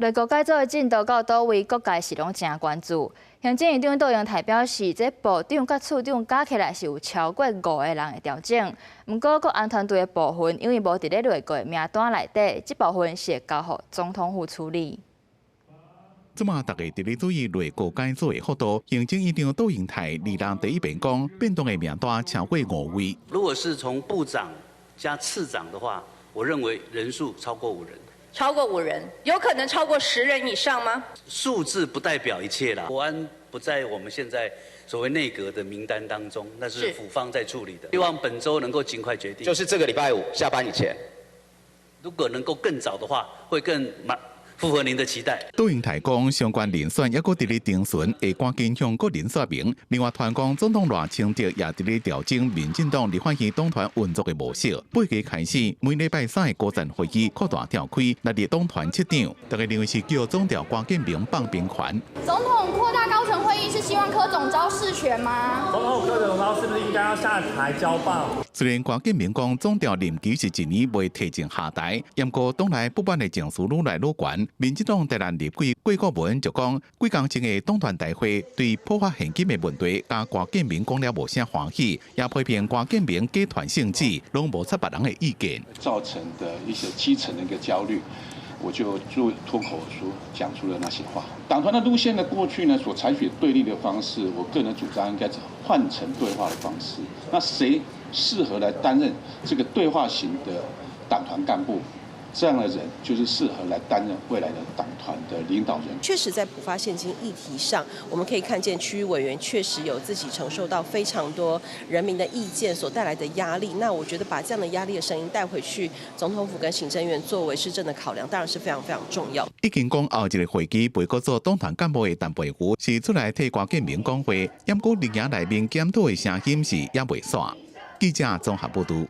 內閣改組的進度到佗位，各界是攏誠關注。行政院長杜英台表示，這部長佮處長加起來是有超過五个人會調整。毋過國安團隊的部分，因為無佇咧內閣的名單內底，這部分是會交予總統府處理。這馬逐家佇咧注意內閣改組的幅度，行政院長杜英台二人第一遍講，變動的名單超過五位。如果是從部長加次長的話，我認為人數超過五人。超過五人，有可能超過10人以上嗎？數字不代表一切啦。國安不在我們現在所謂內閣的名單當中，那是府方在處理的。希望本週能夠盡快決定。就是這個禮拜五下班以前。如果能夠更早的話，會更滿符合您的期待。杜英台講，相關人選猶閣佇咧徵詢，會趕緊向國人說明。另外，傳講總統賴清德也佇咧調整民進黨立法院黨團運作的模式。8月開始，每禮拜三的高層會議擴大召開，納入黨團七長。逐家認為是叫總召郭建明放兵權。總統擴大高層會議是希望柯總召釋權嗎？總統柯總召是不是應該要下台交棒？雖然郭建明講總召任期是一年，袂提前下台，毋過黨內不滿的情緒愈來愈懸。民進黨台南立委郭國文就講，幾工前的黨團大會對普發現金的問題，佮郭建明講了無啥歡喜，也批評郭建明假傳聖旨，攏無採別人的意見，造成的一些基層的一個焦慮，我就做脫口而出講出了那些話。黨團的路線呢，過去呢所採取對立的方式，我個人主張應該換成對話的方式。那誰適合來擔任這個對話型的黨團幹部？這樣的人就是適合來擔任未來的黨團的領導人。確實，在普發現金議題上，我們可以看見區域委員確實有自己承受到非常多人民的意見所帶來的壓力。那我覺得把這樣的壓力的聲音帶回去總統府跟行政院作為施政的考量，當然是非常非常重要。已經講後一個會期袂閣做黨團幹部的陳培福是出來替郭建明講話，毋過陣營內面檢討的聲音是猶未煞。記者綜合報導。